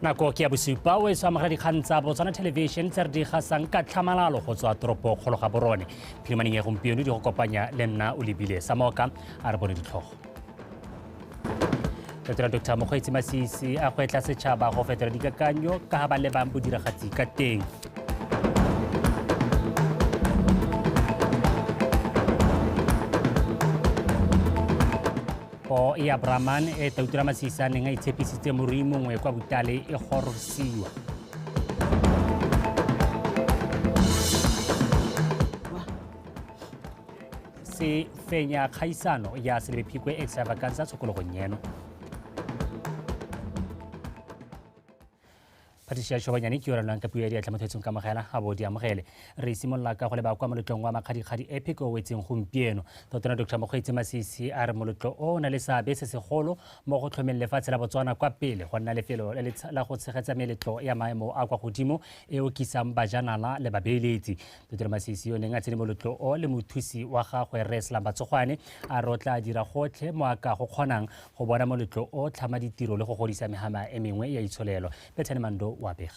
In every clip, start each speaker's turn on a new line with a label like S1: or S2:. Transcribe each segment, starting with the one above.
S1: Nako ke ya bosupa o e so amogela dikgang tsa Botswana Television tse re di gasang ka tlhamalalo go tswa toropo kgolo ga borone. Phirimaneng ya gompieno di go kopanya le nna o lebile Samoka a re bone ditlhogo. Fetola Dr. Mokgweetsi Masisi a gwetla setšhaba go fetola dikakanyo ka ga ba lebang bodiragatsi ka teng. Po ya Brahman e Tautona Masisi a neng a itshepisitse morui mongwe kwa Butale e gorosiwa. Se fenya kgaisano ya Selebi-Phikwe Extravaganza tshokologong eno. Patricia Shobanyane ke yo ranwang ka puo ya diatla mo thetsong kamogela a bo di amogele. Re simolola ka go leba kwa moletlong wa Makgadikgadi Epic o wetseng gompieno. Totona Dr. Mokgweetsi Masisi a re moletlo o o na le seabe se segolo mo go tlhomeng lefatshe la Botswana kwa pele go nna lefelo la go tshegetsa meletlo ya maemo a kwa godimo e o kisang bajanala le babeeletsi. Dr. Masisi yo neng a tsene moletlo o le mothusi wa gagwe Rre Slamba Tsogwane a re o tla dira gotlhe mo a ka go kgonang go bona moletlo o tlhama ditiro le go godisa mehama e mengwe ya itsholelo. Bethany Mando wa bega.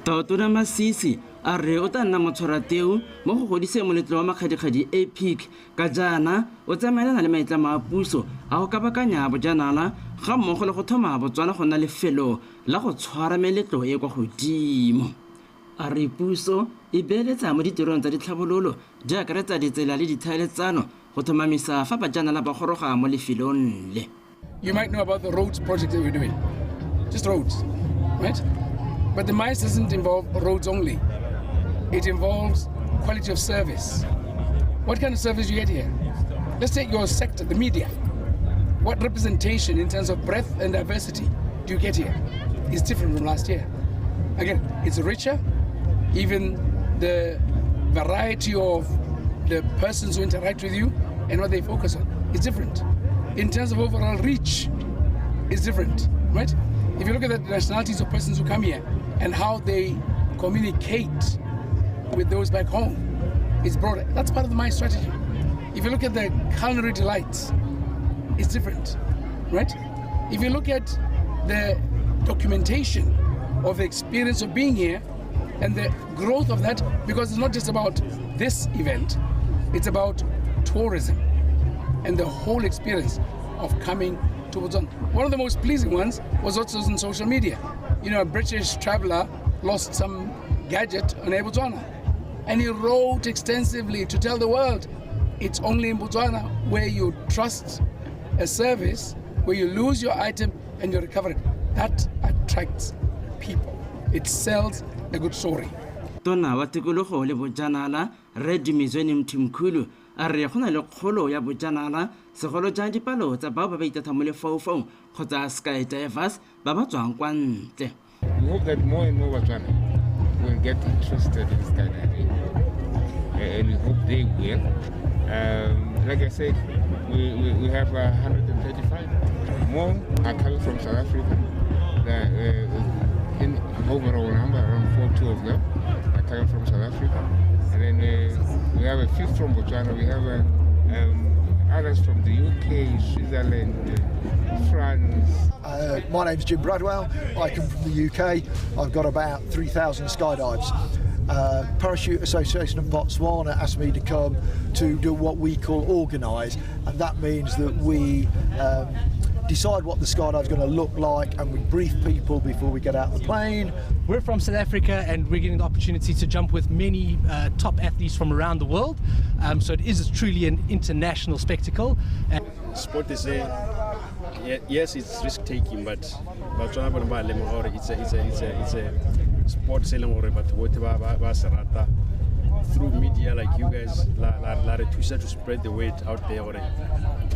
S2: Tautona Masisi a re o tla nna motshwarateu mo go godiseng moletlo wa Makgadikgadi Epic ka jaana o tsamaelana le maitlamo a puso a go kabakanya bojanala ga mmogo le go thoma Botswana go nna lefelo la go tshwara meletlo e kwa godimo. A re puso e beeletsa mo ditirong tsa ditlhabololo di akaretsa ditsela le ditlhaeletsano go tlhomamisa fa bajanala ba goroga mo lefelong le.
S3: You might know about the roads project that we're doing. Just roads, right? But the MICE doesn't involve roads only. It involves quality of service. What kind of service you get here? Let's take your sector, the media. What representation in terms of breadth and diversity do you get here? It's different from last year. Again, it's richer. Even the variety of the persons who interact with you and what they focus on is different. In terms of overall reach, it's different, right? If you look at the nationalities of persons who come here and how they communicate with those back home, it's broader. That's part of my strategy. If you look at the culinary delights, it's different, right? If you look at the documentation of the experience of being here and the growth of that, because it's not just about this event, it's about tourism and the whole experience of coming to Botswana. One of the most pleasing ones was also on social media. You know, a British traveler lost some gadget on Air Botswana, and he wrote extensively to tell the world it's only in Botswana where you trust a service, where you lose your item and you recover it. That attracts people. It sells a good story.
S2: Tona wa tikologo le bojanala Rre Dumizweni Mthimkhulu a re go na le kgolo ya bojanala segolo jang dipalo tsa bao ba ba itatha mo lefaufaung kgotsa skydivers ba ba tswang kwa ntle.
S4: We hope that more and more Batswana will get interested in skydiving, and we hope they will. Like I said, we have 135 more are coming from South Africa. In overall number, around 42 of them are coming from South Africa. And then we have a few from Botswana. We have others from the UK, Switzerland, France.
S5: My name's Jim Bradwell. I come from the UK. I've got about 3,000 skydives. Parachute Association of Botswana asked me to come to do what we call organise, and that means that we decide what the skydive is going to look like, and we brief people before we get out of the plane.
S6: We're from South Africa, and we're getting the opportunity to jump with many top athletes from around the world. So it is truly an international spectacle.
S7: Sport is yes, it's risk taking, but Batswana bona ba lemoga gore it's a sport se e leng gore batho botlhe ba se rata. Through media like you guys la re thusa to spread the word out there gore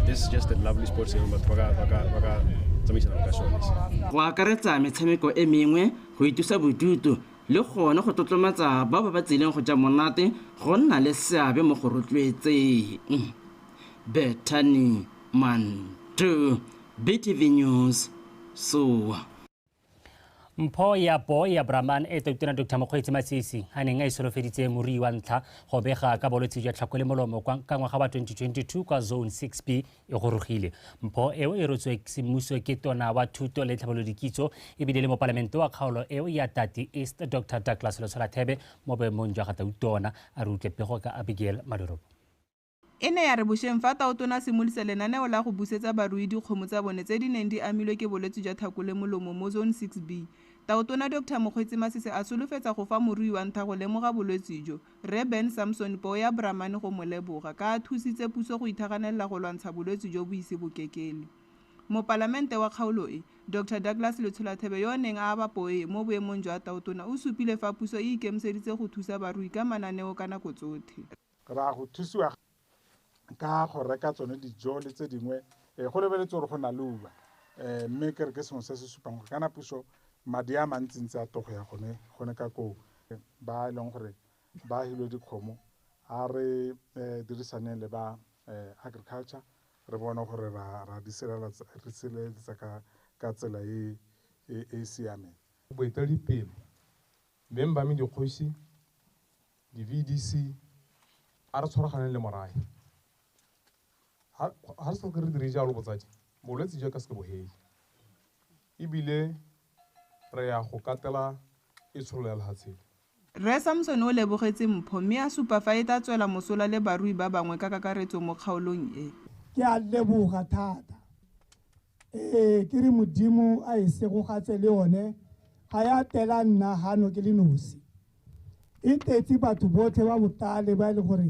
S7: this is just a lovely sport se e leng batho ba ka tsamaisana ka sone se.
S2: Go akaretsa metshameko e mengwe go itusa bodutu le gone go tlotlomatsa bao ba ba tsileng go ja monate go nna le seabe mo go rotloetseng. Bethany Mantu, BTV News, Sowa.
S1: Mpho ya poo ya Brahman e Tautona Dr Mokgweetsi Masisi a neng a e solofeditse morui wa ntlha go bega ka bolwetse jwa tlhako le molomo ka ngwaga wa 2022 kwa Zone 6B e gorogile. Mpho eo e rotswe semmuso ke tona wa thuto le tlhabolodikitso ebile le mopalamente wa kgaolo eo ya Tati East Dr Douglas Letsholathebe mo boemong jwa ga Tautona. A re utlwe pego ka Abigail Madoropo.
S8: E ne ya re bošeng fa Tautona a simolodisa lenaneo la go busetsa barui dikgomo tsa bone tse di neng di amilwe ke bolwetse jwa tlhako le molomo mo Zone 6B. Tautona Dr Mokgweetsi Masisi a solofetsa go fa morui wa ntlha go lemoga bolwetse jo, Rre Ben Samson poo ya Brahman go mo leboga ka a thusitse puso go ithaganelela go lwantsha bolwetse jo bo ise bo kekele. Mopalamente wa kgaolo e, Dr Douglas Letsholathebe yo o neng a aba poo e mo boemong jwa Tautona o supile fa puso e ikemiseditse go thusa barui ka mananeo ka nako tsotlhe.
S9: Ra go thusiwa ka go reka tsone dijo le tse dingwe, go lebeletse gore go na le uba, mme ke re ke sengwe se se supang gore kana puso madi a mantsintsi a togo ya gone ka koo. Ba e leng gore ba hilwe dikgomo, a re dirisaneng le ba agriculture re bone gore ra di sireletsa ka tsela e e siameng.
S10: Boeteledipele beng ba me dikgosi, di-VDC, a re tshwaraganeng le morafe. Ha re sa re dire jalo botsadi, bolwetse jo ka se bo hele. Ebile re ya go katela e tsholo ya lehatshe.
S8: Rre Samson o lebogetse mpho mme a supa fa e tla tswela mosola le barui ba bangwe ka kakaretso mo kgaolong e.
S11: Ke a leboga thata. Ke re Modimo a e segogatse le yone, ga ya tela nna hano ke le nosi. E tetse batho botlhe ba botale ba e le gore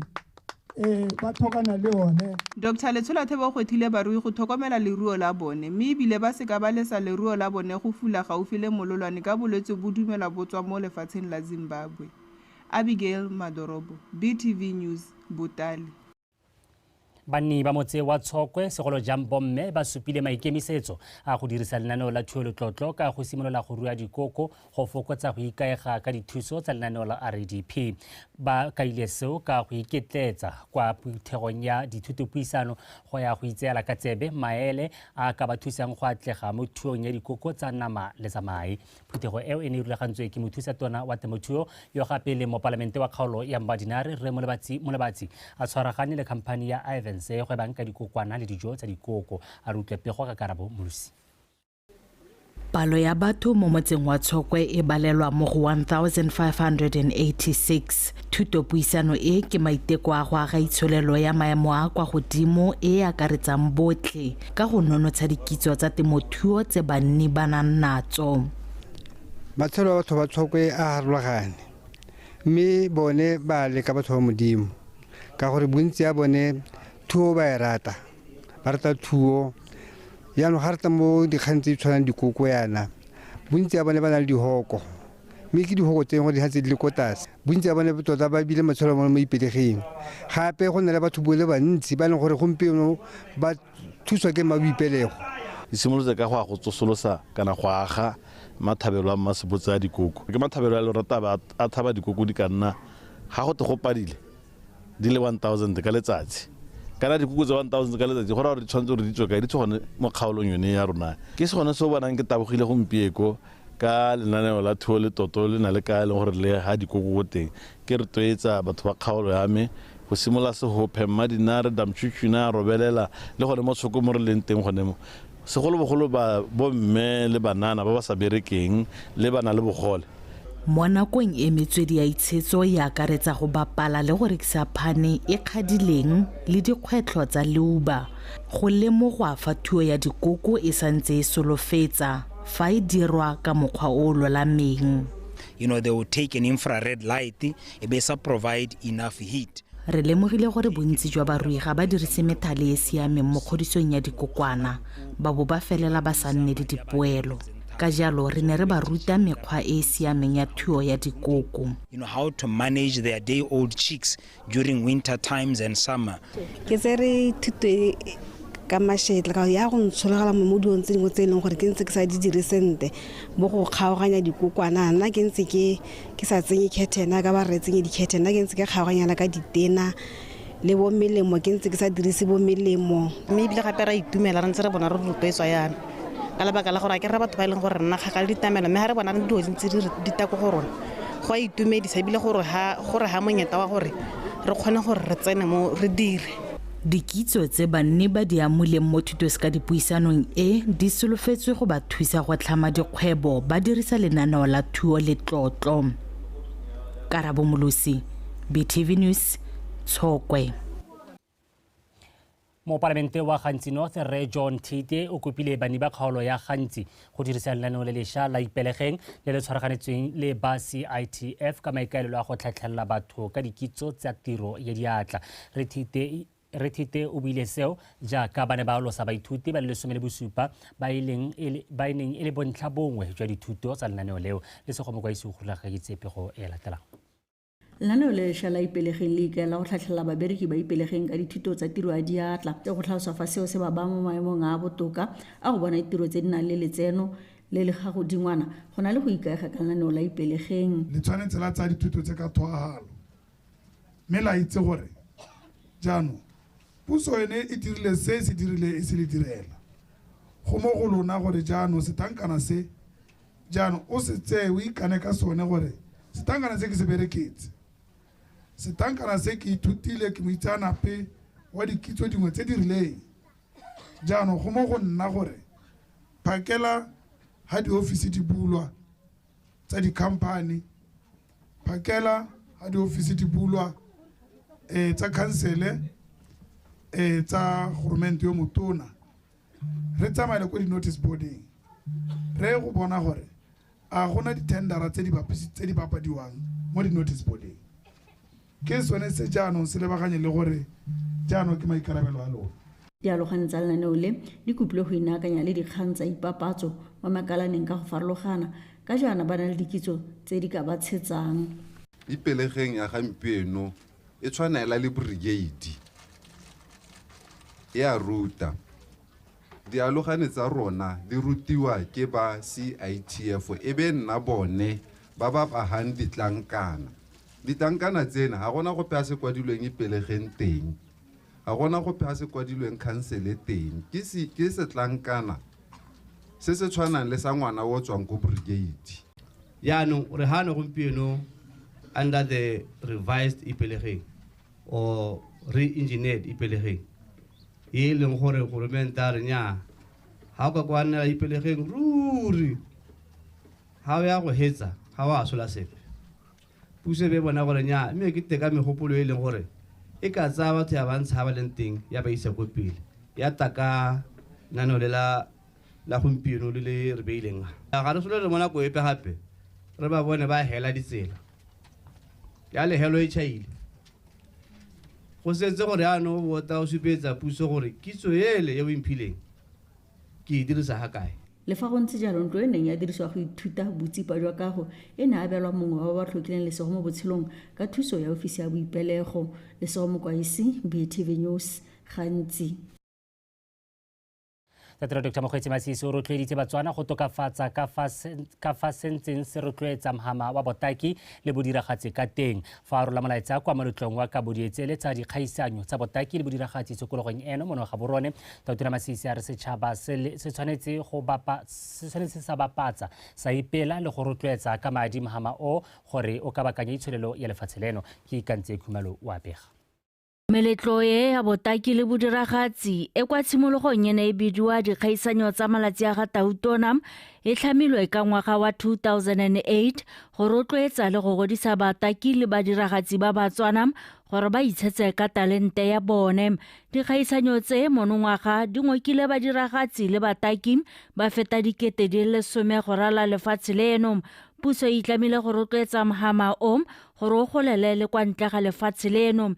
S11: ba tlhokana le yone.
S8: Dr Letsholathebe o gwethile barui go tlhokomela leruo la bone mme ebile ba seka ba lesa leruo la bone go fula gaufi le mololwane ka bolwetse bo dumelwa bo tswa mo lefatsheng la Zimbabwe. Abigail Madorobo, BTV News, Botale.
S1: Banni ba motse wa Tshokwe segolo jang bomme ba supile maikemisetso a go dirisa lenaneo la thuo letlotlo ka go simolola go rua dikoko go fokotsa go ikaega ka dithuso tsa lenaneo la RDP. Ba kaile seo ka go iketletsa kwa phuthegong ya dithutopuisano go ya go itseela ka tsebe maele a ka ba thusang go atlega mo thuong ya dikoko tsa nama le tsa mae. Phuthego eo e ne e rulagantswe ke mothusatona wa temothuo yo gape le mopalamente wa kgaolo ya Mbadinare Rre Molebatsi a tshwaragane le khamphani ya Ivan se gwebang ka dikokwana le dijo tsa dikoko. A re utlwe pego ka Karabo Molosi.
S12: Palo ya batho mo motseng wa Tshokwe e balelwa mo go 1586. Thutopuisano e ke maiteko a go aga itsholelo ya maemo a kwa godimo e akaretsang botlhe ka go nonotsha dikitso tsa temothuo tse banni ba nang natso.
S13: Matshelo a batho ba Tshokwe a harologane, mme bone ba leka batho ba Modimo ka gore bontsi ya bone thuo ba e rata, ba rata thuo. Jaanong ga re tla mo dikgang tse di tshwanang dikoko yana, bontsi ya bone ba na le dihoko, mme ke dihoko tse gore di tse di le ko tlase. Bontsi ya bone tota ba bile matshelo a bone mo ipelegeng. Gape go na le batho bo le bantsi ba e leng gore gompieno ba thuswa ke maboipelego.
S14: Di simolotse ka go ya go tsosolosa kana go aga mathabelo a mmasebotse a dikoko. Ke mathabelo a le rata a thaba dikoko di ka nna ga go te go padile di le 1000 ka letsatsi. Kana dikoko tse 1000 ka letsatsi go raya gore di tshwanetse gore di tswe kae, di tswe gone mo kgaolong yone ya rona. Ke se gone se o bonang ke tabogile gompieko ka lenaneo la thuo le toto le na le ka e leng gore le ga dikoko ko teng. Ke rotloetsa batho ba kgaolo ya me go simolola Sehophe, Mmadinare, Damchuchuna, Robelela le gone mo Tshokwe mo re leng teng gone mo. Segolobogolo ba bomme le banana ba ba sa berekeng le ba na le bogole.
S12: Mo nakong e metswedi ya itshetso e akaretsa go bapala le go rekisa phane e kgadileng le dikgwetlho tsa leuba. Go lemogwa fa thuo ya dikoko e santse e solofetsa fa e dirwa ka mokgwa o o lolameng.
S15: You know, they will take an infrared light, e be sa provide enough heat.
S12: Re lemogile gore bontsi jwa barui ga ba dirise methale e siameng mo kgodisong ya dikokwana, ba bo ba felela ba sa nne le dipoelo. Ka jalo re ne re ba ruta mekgwa e e siameng ya thuo ya dikoko.
S15: You know how to manage their day old chicks during winter times and summer.
S16: Ke tsere thuto e ka mashetla ka ya go ntshologela mo dilong tse dingwe tse e leng gore ke ntse ke sa di dire sentle, bo go kgaoganya dikokwana. Nna ke ntse ke sa tsenye curtain ka ba re tsenye di-curtain, nna ke ntse ke kgaoganyana ka ditena le bo melemo, ke ntse ke sa dirise bo melemo.
S17: Mme ebile gape ra itumela re ntse re bona re rotloetswa yana. Ka lebaka la gore a ke re batho ba e leng gore nna kgakala ditamelo, mme ga re bona dilo tse di ta ko go rona, go a itumedisa ebile gore ha monyetla wa gore re kgone gore re tsene mo re dire.
S12: Dikitso tse banni ba di amuleng mo thutoseka-dipuisanong e di solofetswe go ba thusa go tlhama dikgwebo ba dirisa lenaneo la thuo letlotlo. Karabo Molosi, BTV News, Tshokwe.
S1: Mopalamente wa Gantsi North Rre John Thite o kopile banni ba kgaolo ya Gantsi go dirisa lenaneo le lešwa la Ipelegeng le le tshwaraganetsweng le ba CITF ka maikaelelo a go tlhatlhelela batho ka dikitso tsa tiro ya diatla. Rre Thite o buile seo jaaka ba ne ba alosa baithuti ba le 17 ba e neng e le bontlha bongwe jwa dithuto tsa lenaneo leo. Le Sego Mokwaisi o rulaganyeditse pego e latelang.
S18: Lenaneo le lešwa la Ipelegeng le ikaela go tlhatlhelela babereki ba Ipelegeng ka dithuto tsa tiro ya diatla. Go tlhalosa fa seo se ba baya mo maemong a a botoka a go bona ditiro tse di nang le letseno le le ga godingwana go na le go ikaega ka lenaneo la Ipelegeng.
S19: Le tshwanetse la tsaya dithuto tse ka tlhoafalo, mme la itse gore jaanong puso ene e dirile se se dirile e se le direla. Go mo go lona gore jaanong setankana se jaanong o se tseye o ikane ka sone gore setankana se ke se bereketse. Setankana se ke ithutile ke moitseanape wa dikitso dingwe tse di rileng. Jaanong go mo go nna gore phakela ha diofisi di bulwa tsa di-company, phakela ha diofisi di bulwa tsa khansele, tsa goromente yo motona, re tsamaele ko di-notice boarding re go bona gore a gona di-tendera tse di bapadiwang mo di-notice boarding. Ke sone se jaanong se lebaganye le gore jaanong ke maikarabelo a lona.
S18: Dialogane tsa lenaneo le di kopile go inaakanya le dikgang tsa ipapatso mo makalaneng ka go farologana ka jaana ba na le dikitso tse di ka ba tshetsang.
S20: Ipelegeng ya gampieno e tshwanela le brigade e a ruta. Dialogane tsa rona di rutiwa ke ba CITF e be nna bone ba ba pahang ditlankana. Ditlankana tsena ga gona gope a se kwadilweng Ipelegeng teng, ga gona gope a se kwadilweng khansele teng. Ke setlankana se se tshwanang le sa ngwana o tswang ko brigade.
S21: Jaanong re gane gompieno under the revised Ipelegeng or re-engineered Ipelegeng e leng gore goromente a re nnyaa, ga o ka kwa nnela Ipelegeng ruri ga o ya go hetsa ga o a sola sepe. Puso e be bona gore nnyaa, mme ke teka megopolo e leng gore e ka tsaya batho ya ba ntsha ba leng teng ya ba isa ko pele, ya taka lenaneo le la gompieno le le re beileng. Ga re solole mo nako epe gape re ba bone ba hela ditsela ya lehelo e tšhaile. Go setse gore jaanong o bota o supetsa puso gore kitso ele e o imphileng ke e dirisa ga kae.
S18: Le fa go ntse jalo, ntlo e neng ya dirisiwa go ithuta botsipa jwa kago e ne abelwa mongwe wa ba ba tlhokileng lesego mo botshelong ka thuso ya ofisi ya boipelego. Lesego Mokwaisi, BTV News, Gantsi.
S1: Dr. Mokgweetsi Masisi o rotloeditse Batswana go tokafatsa ka fa sentseng se rotloetsa mhama wa botaki le bodiragatsi ka teng. Fa a rola molaetsa kwa moletlong wa kabodietsele tsa dikgaisanyo tsa botaki le bodiragatsi tshokologong eno mono ga borone, Dr. Masisi a re setšhaba se tshwanetse sa bapatsa sa ipela le go rotloetsa ka madi mhama o gore o kabakanye itsholelo ya lefatshe leno. Ke Ikantse Khumalo o a bega.
S22: Meletlo e ya botaki le bodiragatsi e kwa tshimologong e ne e bidiwa dikgaisanyo tsa malatsi a ga Tautona e tlhamilwe ka ngwaga wa 2008 go rotloetsa le go godisa bataki le badiragatsi ba Batswana gore ba itshetse ka talente ya bone. Dikgaisanyo tse monongwaga di ngokile badiragatsi le bataki ba feta 10,000 go rala lefatshe leno. Puso e itlamile go rotloetsa mhama o gore o golele le kwa ntle ga lefatshe leno.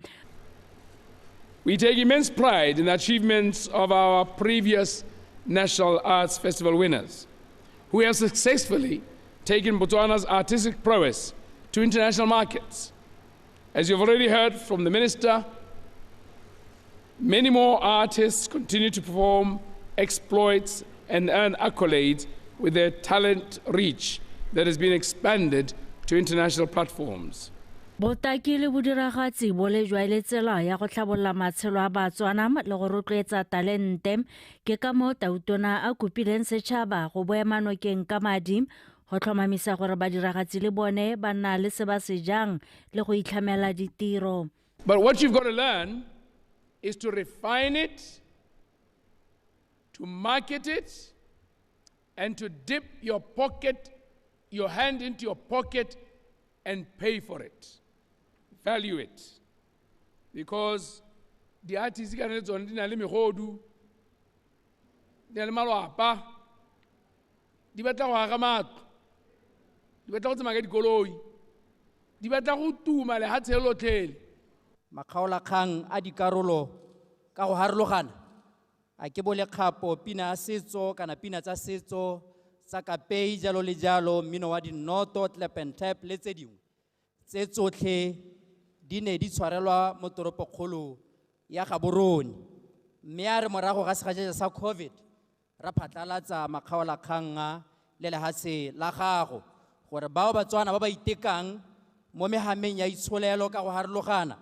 S3: We take immense pride in the achievements of our previous National Arts Festival winners, who have successfully taken Botswana's artistic prowess to international markets. As you've already heard from the Minister, many more artists continue to perform exploits and earn accolades with their talent reach that has been expanded to international platforms.
S22: Botaki le bodiragatsi bo lejwa e le tsela ya go tlhabolola matshelo a Batswana le go rotloetsa talente. Ke ka moo Tautona a kopileng setšhaba go boema nokeng ka madi go tlhomamisa gore badiragatsi le bone ba nna le se ba se jang le go itlhamela ditiro.
S3: But what you've got to learn is to refine it, to market it, and to dip your pocket, your hand into your pocket and pay for it. Value it. Because the artists ka le tsone di na le megodu, di na le malwapa, di batla go aga matlo, di batla go tsamaya ka dikoloi, di batla go tuma lehatshe lotlhe.
S4: Makgaolakgang a dikarolo ka go harologana a ke bo lekgapo, pina ya setso kana pina tsa setso tsa kapei jalo le jalo, mmino wa dinoto, clap and tap le tse dingwe. Tse tsotlhe di ne di tshwarelwa mo toropokgolo ya Gaborone. Mme a re morago ga segajaja sa COVID ra phatlalatsa makgaolakgang a le lehatshe la gago gore bao Batswana ba ba itekang mo mehameng ya itsholelo ka go harologana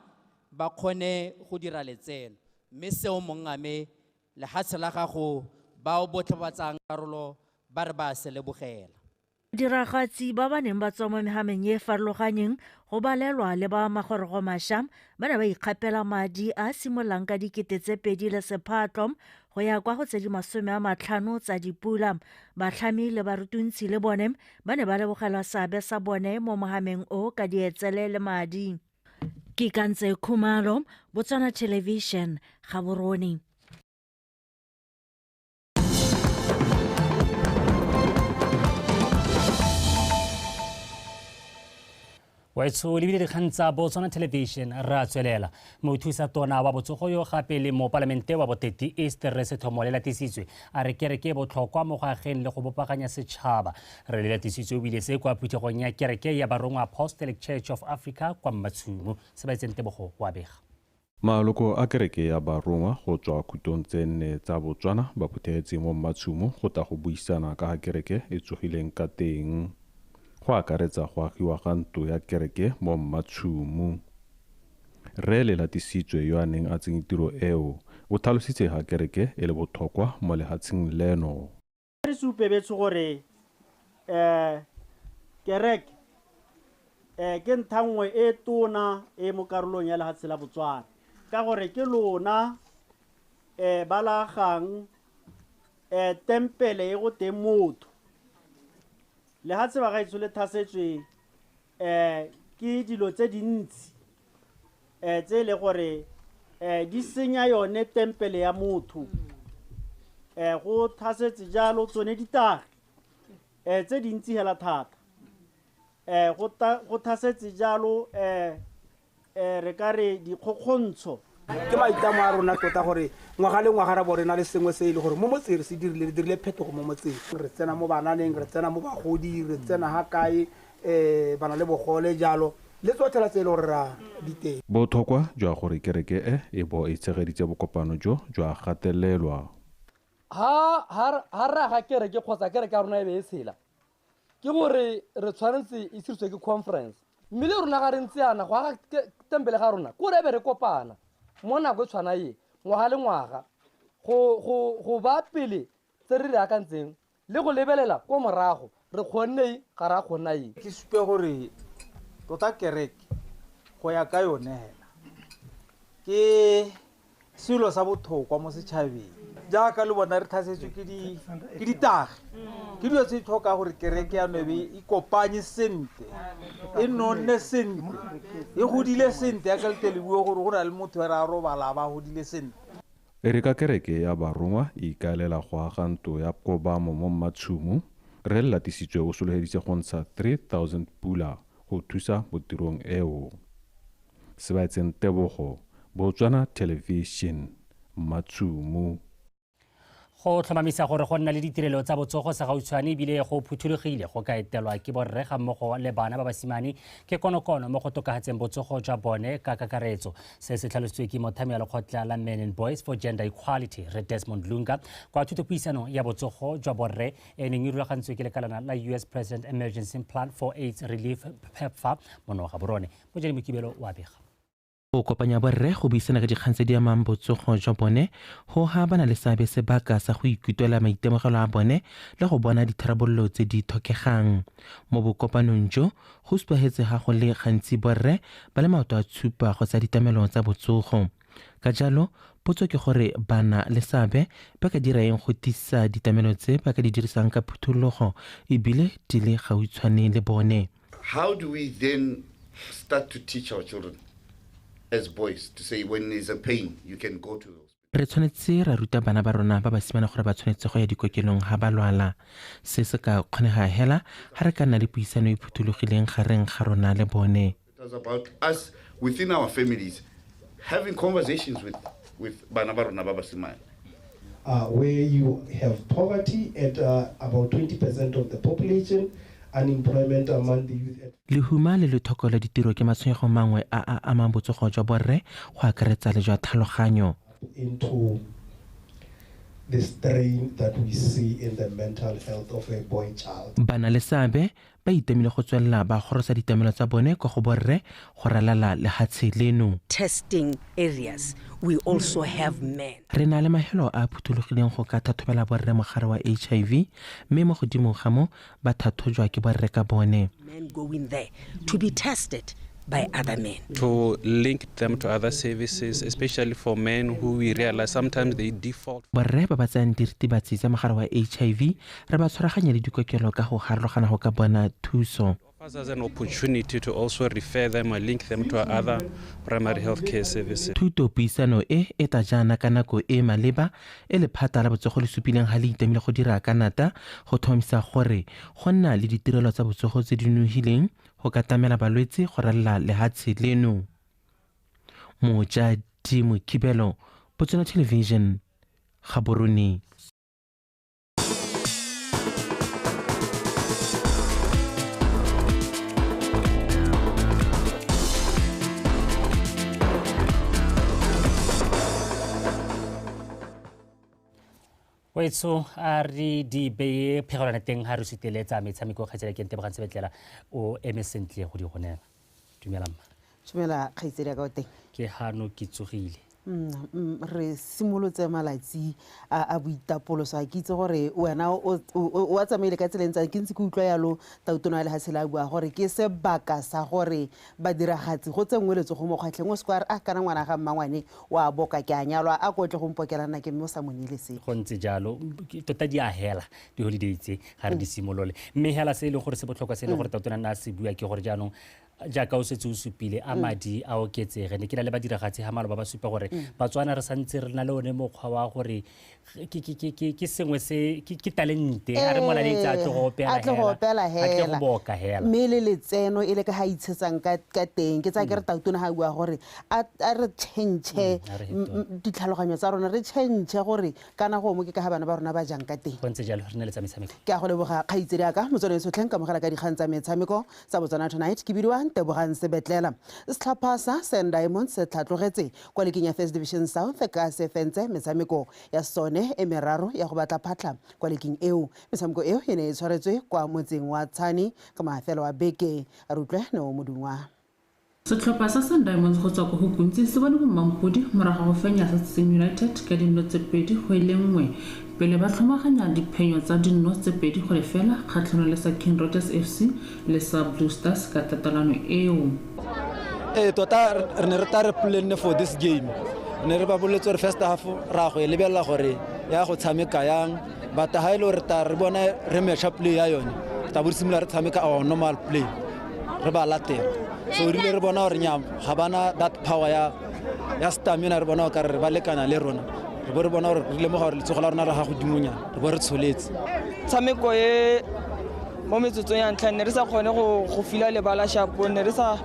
S4: ba kgone go dira letseno. Mme seo mongame lehatshe la gago bao botlhe ba tsayang karolo ba re ba se lebogela.
S22: Diragatsi ba ba neng ba tswa mo mehameng e farologanyeng go balelwa le ba magorogo mašwa ba ne ba ikgapela madi a simololang ka 2000 le sephatlo go ya kwa go tse di 50 tsa dipula. Batlhami le barutuntshi le bone ba ne ba lebogela seabe sa bone mo mohameng o ka dietsele le madi. Ke Kantse Khumalo, Botswana Television, Gaborone.
S1: Waetsho lebile dikgang tsa Botswana Television re a tswelela. Mothusa tona wa botsogo yo gape le mopalamente wa Boteti East Rre Sethomo Lelatisitswe a re kereke e botlhokwa mo go ageng le go bopaganya setšhaba. Rre Lelatisitswe o bile se kwa phuthegong ya kereke ya Barongwa Apostolic Church of Africa kwa Mmatshumo. Se ba itseng Tebogo wa bega.
S5: Maloko a kereke ya Barongwa go tswa khutong tse nne tsa Botswana ba phuthegetse mo Mmatshumo go tla go buisana ka ga kereke e tsogileng ka teng. Go akaretsa go agiwa ga ntlo ya kereke mo Mmatshumo. Rre Lelatisitswe yo a neng a tsene tiro eo o tlhalositse ga kereke e le botlhokwa mo lehatsheng leno.
S23: Re supe betsho gore kereke ke ntha nngwe e tona e mo karolong ya lehatshe la Botswana ka gore ke lona ba lagang tempele e go teng motho. Lehatshe ba gaetsho le thasetswe ke dilo tse dintsi tse le gore di senya yone tempele ya motho. Go thasetse jalo tsone ditagi tse dintsi hela thata. Go thasetse jalo re ka re dikgokgontsho.
S24: Ke maitlamo a rona tota gore ngwaga le ngwaga ra bo re na le sengwe se e le gore mo motseng re se dirile, re dirile phetogo mo motseng. Re tsena mo bananeng, re tsena mo bagodi, re tsena ha kae bana le bogole jalo le tsotlhe tse e le gore ra diteng.
S5: Botlhokwa jwa gore kereke e bo e tshegeditse bokopano jo jwa gatelelwa.
S25: Ha re aga kereke kgotsa kereke ya rona e be e tshela ke gore re tshwanetse e siriswe ke conference, mme le rona ga re ntse yana go aga tempele ga rona ko re be re kopana mo nako e tshwana e ngwaga le ngwaga go ba pele tse re di akantseng le go lebelela ko morago re kgonne ga ra kgona eng.
S26: Ke supe gore tota kereke go ya ka yone hela ke selo sa botlhokwa mo setšhabeng. Jaaka le bona re tlhasetswe ke ditagi, ke dilo tse di tlhoka gore kereke ya nebe e kopanye sentle, e nonne sentle, e godile sentle ya ka le tele bue gore go na le motho re a robala ba godile sentle.
S5: E re ka kereke ya Barongwa e ikaelela go aga ntlo ya kobamo mo Mmatshumo, Rre Lelatisitswe o solofeditse go ntsha 3000 pula go thusa mo tirong eo. Sebaetseng Tebogo, Botswana Television, Mmatshumo.
S1: Go tlhomamisa gore go nna le ditirelo tsa botsogo sa gautshwane ebile go phuthologile go ka etelwa ke borre ga mmogo le bana ba basimane ke konokono mo go tokafatseng botsogo jwa bone ka kakaretso. Se se tlhalositswe ke mothami wa lekgotla la Men and Boys for Gender Equality, Re Desmond Lunga, kwa thutopuisano ya botsogo jwa borre e neng e rulagantswe ke lekalana la US President Emergency Plan for AIDS Relief PEPFAR mono Gaborone. Mojadi Mokibelo wa bega.
S2: Go kopanya borre go buisana ka dikgang tse di amang botsogo jwa bone go ha ba na le seabe sebaka sa go ikutlwela maitemogelo a bone le go bona ditharabololo tse di tlhokegang. Mo bokopanong jo go supagetse ga go le gantsi borre ba le maoto a tshupa go tsa ditlamelo tsa botsogo. Ka jalo potso ke gore bana le seabe ba ka dira eng go tiisa ditlamelo tse ba ka di dirisang ka phuthologo ebile di le gautshwane le bone.
S6: How do we then start to teach our children as boys to say when there's a pain you can go to?
S2: Re tshwanetse ra ruta bana ba rona ba basimane gore ba tshwanetse go ya dikokelong ga ba lwala. Se se ka kgonega hela ga re ka nna le puisano e phuthologileng gareng ga rona le bone.
S6: It was about us within our families having conversations with bana ba rona ba basimane.
S7: Where you have poverty at about 20% of the population, unemployment among the youth.
S2: Lehuma le lethoko la ditiro ke matshwenyego mangwe a a amang botsogo jwa borre go akaretsa le jwa tlhaloganyo.
S7: Into the strain that we see in the mental health of a boy child.
S2: Bana le seabe ba itemile go tswelela ba gorosa ditlamelo tsa bone kwa go borre go ralala lehatshe leno.
S9: Testing areas, we also have men.
S2: Re na le mahelo a phuthologileng go ka tlhatlhobela borre mogare wa HIV, mme mo godimo ga mo ba tlhatlhojwa ke borre ka bone.
S9: Men going there to be tested by other men.
S10: To link them to other services, especially for men who we realize sometimes they default.
S2: Borre ba ba tsayang diritibatsi tsa mogare wa HIV re ba tshwaraganya le dikokelo ka go harologana go ka bona thuso.
S10: Offers us an opportunity to also refer them or link them to other primary health care services.
S2: Thuto puisano e e tla jaana ka nako e maleba e lephata la botsogo le supileng ga le itemile go dira ka nata go tlhomamisa gore go nna le ditirelo tsa botsogo tse di nonofileng go ka tlamela balwetse go ralala lehatshe leno. Mojadi Mokibelo, Botswana Television, Gaborone.
S1: Wetso a re di beye phegelwana teng ga re suteletsa metshameko kgaitsedi ke Ntebogang Sebetlela o eme sentle go di gonela. Dumela mma.
S11: Dumela kgaitsedi ya ka o teng.
S1: Ke hano ke tsogile.
S11: Re simolotse malatsi a boitapoloso. A ke itse gore wena o a tsamaile ka tseleng tsa ke ntse ke utlwa yalo tautona ya lehatshe la bua gore ke sebaka sa gore badiragatsi go tsenngwe letsogo mo kgwatlheng o se kwa re a kana ngwana ga mmangwane wa boka ke a nyalwa a ko tle go mpokelana ke mme o sa mo neele sepe.
S1: Go ntse jalo tota di a hela di-holiday tse ga re di simolole, mme hela se e leng gore se botlhokwa se e leng gore tautona nna a se bua ke gore jaanong jaaka o setse o supile a madi a oketsege. Ne ke na le badiragatsi ga maloba ba supa gore Batswana re santse re na le one mokgwa wa gore ke sengwe se ke talente a re molaletsa a tle go opela hela, a tle go boka hela,
S11: mme le letseno e le ka ga itshetsang ka teng. Ke tsaya ke re tautona ga bua gore a re change ditlhaloganyo tsa rona, re change gore kana go mo ke ka ga bana ba rona ba jang ka teng.
S1: Go ntse jalo re ne le tsa metshameko.
S11: Ke a go leboga kgaitsedi ya ka motswana sotlheng ka mogela ka dikgang tsa metshameko tsa Botswana Tonight. Ke bidiwa Ntebogang Sebetlela. Setlhopha sa Sand Diamonds se tlhatlogetse kwa leking ya First Division South ka se fentse metshameko ya sone e meraro ya go batla phatlha kwa leking eo. Metshameko eo e ne e tshwaretswe kwa motseng wa Tshane ka mafelo a beke. A re utlwe Neo Modungwa.
S27: Setlhopha sa Sun Diamonds go tswa ko Hukuntsi se bone bommampodi morago go fenya sa Tsitseng United ka dinno tse 2-1 pele ba tlhomaganya diphenyo tsa dinno tse 2-0 kgatlhanong le sa King Rogers FC le sa Blue Stars ka tatelano eo.
S28: Tota re ne re tla re planne for this game. Ne re ba boletse gore first half ra go e lebelela gore ya go tshameka yang, but ha ile re tla re bona re match play ya yone, tla bo re simolola re tshameka our normal play re ba latela. So re ile re bona gore nya ga bana that power ya stamina, re bona ka re ba lekana le rona, re bo re bona gore re lemoga gore letsogo la rona re ga godimonyana, re bo re tsholetse.
S29: Tshameko e
S8: Mo metsotsong ya ntlha ne re sa kgone go fila lebala shapo, ne re sa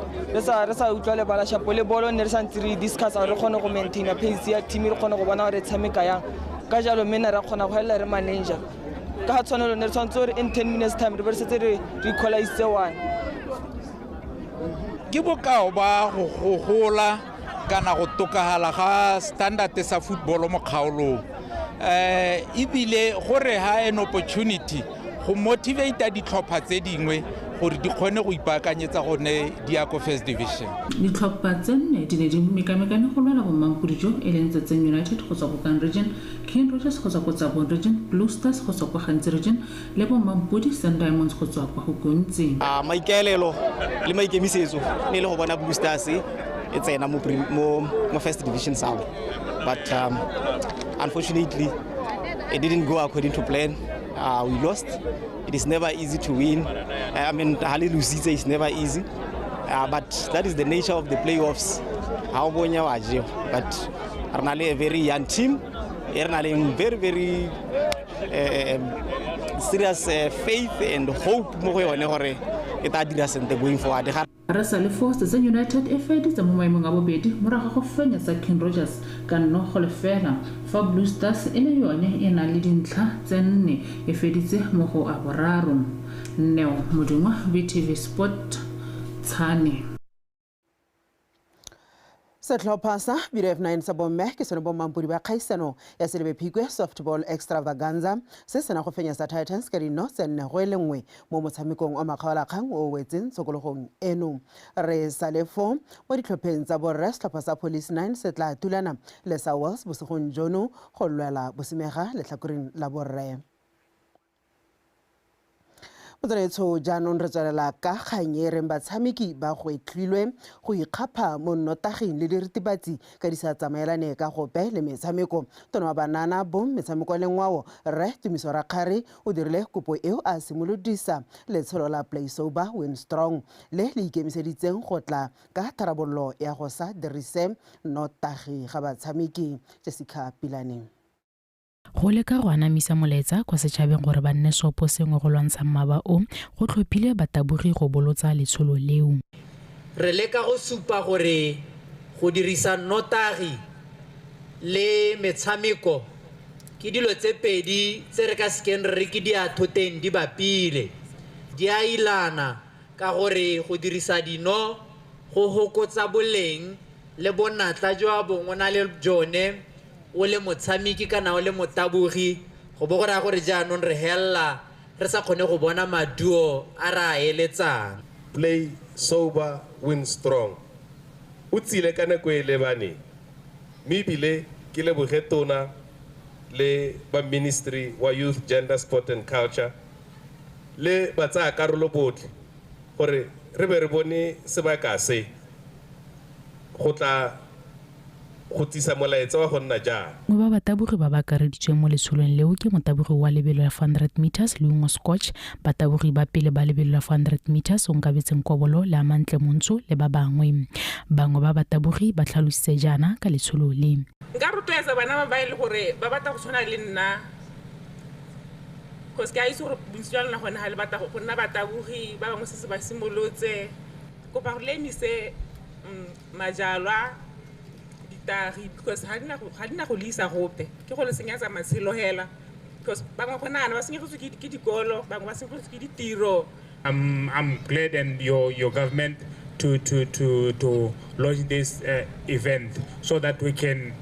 S8: utlwa lebala shapo le bolo, ne re sa ntse re discuss re kgone go maintaina pace ya team, re kgone go bona gore e tshameka yang. Ka jalo mme ne ra kgona go helela re manager ka ga tshwanelo, ne re tshwanetse gore in 10 minutes time re be re setse re equalize 1.
S12: Ke bokao ba go gola kana go tokagala ga standard sa football mo kgaolong, ebile gore ha an opportunity go motivate ditlhopha tse dingwe gore di kgone go ipaakanyetsa gone di ya ko first division.
S27: Ditlhopha tse nne di ne di mekamekane go lwela bommampodi jo e leng Tsetseng United go tswa ko Kan Region, King Rogers go tswa ko Tsabong Region, Blue Stars go tswa ko Gantsi Region le bommampodi Sun Diamonds go tswa kwa Hukuntsi.
S13: Maikaelelo le maikemisetso ne le go bona Blue Stars e tsena mo first division south, but unfortunately it didn't go according to plan. We lost. It is never easy to win. I mean, Hali Lusitse is never easy, but that is the nature of the playoffs. But Arnale a very young team. Arnale very, very serious faith and hope going forward.
S27: Re sa le fo Tsetseng United e feditse mo maemong a bobedi morago go fenya tsa King Rogers ka 0-0, fa Blue Stars e le yone e nang le dintlha tse nne e feditse mo go a boraro. Neo Modungwa, BTV Sport, Tshane.
S11: Setlhopha sa BF9 sa bomme ke sone bommampodi ba kgaisano ya Selebi Phikwe Softball Extravaganza se sena go fenya sa Titans ka dino tse 4-1 mo motshamekong wa makgaolakgang o wetseng tshokologong eno. Re sale fo mo ditlhopheng tsa borre, setlhopha sa Police 9 se tla tulana le sa Wales bosigong jono go lwela bosimega letlhakoreng la borre. Motswanetsho, jaanong re tswelela ka kgang e reng batshameki ba gwetlhilwe go ikgapha mo nnotaging le diritibatsi ka di sa tsamaelane ka gope le metshameko. Tona wa banana bong metshameko le ngwao Rre Tumiso Rakgare o dirile kopo eo a simolodisa letsholo la Play Sober Win Strong le le ikemiseditseng go tla ka tharabololo ya go sa dirise nnotagi ga batshameki. Jessica Pilane.
S14: Go leka go anamisa molaetsa kwa setšhabeng gore ba nne sopo sengwe go lwantsha mmaba o, go tlhophile batabogi go bolotsa letsholo leo.
S4: Re leka go supa gore go dirisa nnotagi le metshameko ke dilo tse pedi tse re ka sekeng re ke di a thoteng di bapile, di a ilana ka gore go dirisa dino go hokotsa boleng le bonatla jwa bongwe na le jone o le motshameki kana o le motabogi, go bo go raya gore jaanong re hella re sa kgone go bona maduo a re a eletsang.
S15: Play sober, win strong. O tsile ka nako e lebaneng, mme ebile ke leboge tona le ba Ministry wa Youth, Gender, Sport and Culture le ba tsaya karolo botlhe gore re be re bone sebaka se go tla go tsisa molaetsa wa go nna jang.
S14: Mongwe ba batabogi ba ba akareditsweng mo letsholong leo ke motabogi wa lebelo la 400 meters Leungo Scotch, batabogi ba pele ba lebelo la 400 meters Onkabetseng Kobolo le Amantle Montsho le ba bangwe. Bangwe ba batabogi ba tlhalositse jaana ka letsholo le.
S16: Nka rotloetsa bana ba ba e le gore ba batla go tshwana le nna, cause ke a itse gore bontsi jwa lona gone ga le batla go nna batabogi, ba bangwe se ba simolotse. Kopa gore le emise majalwa because ga di na go le isa gope, ke go le senyetsa matshelo hela, because bangwe go nagana ba senyegetswe ke dikolo, bangwe ba senyegetswe ke ditiro.
S17: I'm glad and your government to launch this event so that we can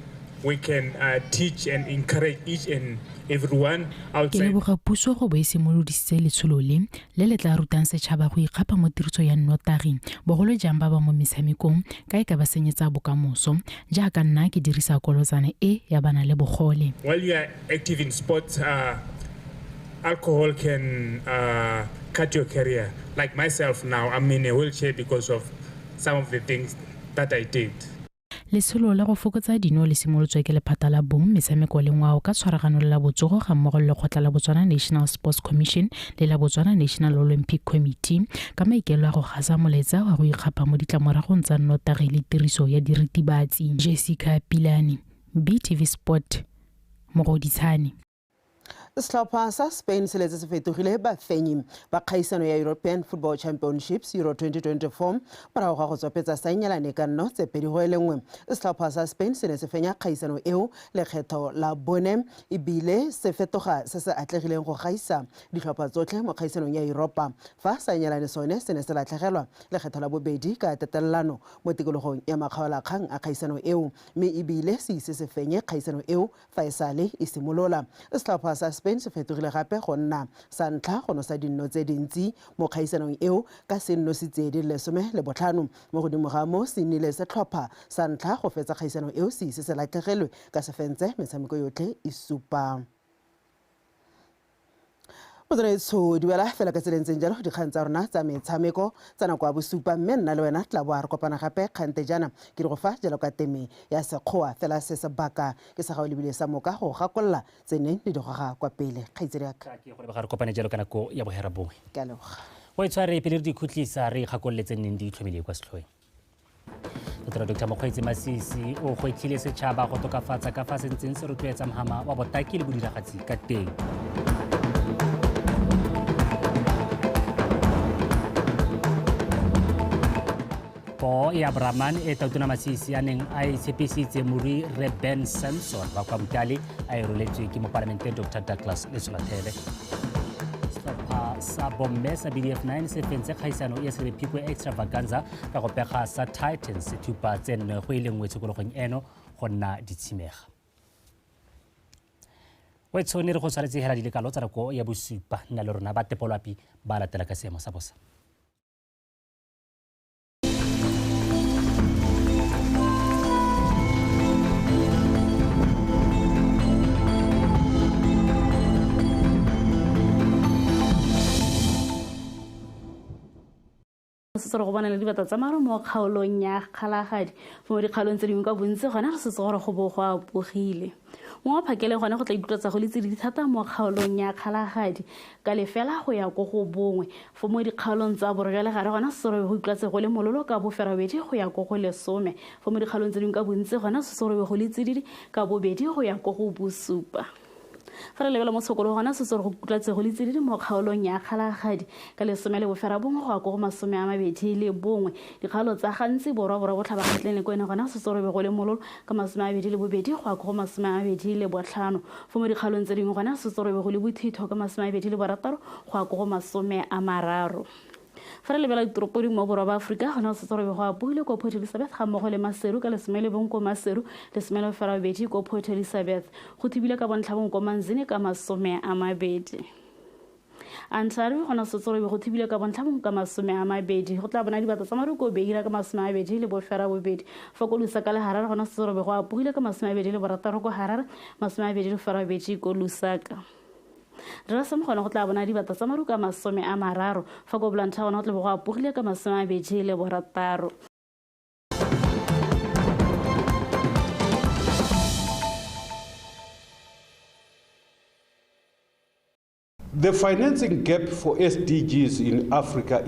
S17: teach and encourage each and everyone outside.
S14: Ke leboga puso go bo e simolodisitse letsholo le le tla rutang setšhaba go ikgapha mo tiriso ya nnotagi, bogolo jang ba ba mo metshamekong ka e ka ba senyetsa bokamoso, jaaka nna ke dirisa kolotsana e ya bana le bogole.
S17: While you are active in sports, alcohol can cut your career. Like myself now, I'm in a wheelchair because of some of the things that I did.
S14: Letsholo la go fokotsa dino le simolotswe ke lephata la bong metshameko le ngwao ka tshwaragano le la botsogo ga mmogo le lekgotla la Botswana National Sports Commission le la Botswana National Olympic Committee ka maikaelelo a go gasa molaetsa wa go ikgapha mo ditlamoragong tsa nnotagi le tiriso ya diritibatsi. Jessica Pilane, BTV Sport, Mogoditshane.
S11: Setlhopha sa Spain se letse se fetogile bafenyi ba kgaisano ya European Football Championships Euro 2024 morago ga go tswapetsa sa Engelane ka 0-2. Setlhopha sa Spain se ne se fenya kgaisano eo lekgetho la bone ebile se fetoga se se atlegileng go gaisa ditlhopha tsotlhe mo kgaisanong ya Europa, fa sa Engelane sone se ne se latlhegelwa lekgetho la bobedi ka tatelelano mo tikologong ya makgaolakgang a kgaisano eo, mme ebile se ise se fenye kgaisano eo fa e sale e simolola. Setlhopha sa Spain se fetogile gape go nna sa ntlha go nosa dinno tse dintsi mo kgaisanong eo ka senosi tse di 15. Mo godimo ga mo, se nnile setlhopha sa ntlha go fetsa kgaisano eo se ise se latlhegelwe ka se fentse metshameko yotlhe e supa. Motsweditsho di wela fela ka tseleng ntseng jalo dikgang tsa rona tsa metshameko tsa nako ya bosupa, mme nna le wena tla boa re kopana gape kgante jaana ke di go fa jalo ka teme ya sekgowa fela se sebaka ke sa gao lebile sa moka go gakolola tse neng le di goga kwa pele. Kgaitsedi yaka
S1: ke go leboga, re kopane jalo ka nako ya 9:30.
S11: Ke a leboga.
S1: Go e tshware pele re di khutlisa re ikgakololetse neng di itlhomile kwa setlhoeng. Dr. Mokgweetsi Masisi o gwetlhile setšhaba go tokafatsa ka fa se ntseng se rotloetsa mhama wa botaki le bodiragatsi ka teng. Poo ya Brahman e Tautona Masisi a neng a e tshepisitse morui Rre Ben Samson wa kwa Mutale a e roletswe ke mopalamente Dr. Douglas Letsholathebe. Setlhopha sa bomme sa BDF9 se fentse kgaisano ya Selebi Extravaganza ka go pega sa Titans sethupa tse 4-1 tshokologong eno go nna ditshimega. O tshone re go tshwanetse hela dilekalo tsa nako ya bosupa, nna le rona ba tepolwapi ba latela ka seemo sa bosa.
S3: Se re go bona le dibata tsa maro mo kgaolong ya Kgalagadi, mo dikgaolong tse dingwe ka bontsi gona re setse gore go bo go apogile. Mo phakele gone go tla ikutlwa go le tsididi thata mo kgaolong ya Kgalagadi ka lefela go ya ko go bongwe. Fo mo dikgaolong tsa borwa le gare gona se re go ikutlwa go le mololo ka boferabedi go ya ko go 10. Fo mo dikgaolong tse dingwe ka bontsi gona se re go le tsididi ka bobedi go ya ko go bosupa. Fa re lebela mo tshokolo gona se se go kutlwa go le tsididi mo kgaolong ya Kgalagadi ka 19 go ya ko go 21. Dikgaolo tsa gantsi borwa borwa botlhaba kgatleng le kwena gona se se go le mololo ka 22 go ya ko go 25. Fo mo dikgaolong tse dingwe gona se se go le bothitho ka 26 go ya ko go 30. Fa re lebela ditoropo dingwe mo borwa ba Aforika gona se se go apohile ko Port Elizabeth ga mmogo le Maseru ka 11 ko Maseru, 18 ko Port Elizabeth. Go thibile ka bontlhabongwe ko Manzini ka 20. Antari gona se se go thibile ka bontlhabongwe ka 20. Go tla bona dibata tsa maru ko Beira ka 28. Fa ko Lusaka le Harare gona se se go apohile ka 26 ko Harare, 28 ko Lusaka. Rasam gona go tla bona dibata tsa maru ka 30. Fa ko Blantyre gona go tla bo go apogile ka 26.
S18: The financing gap for SDGs in Africa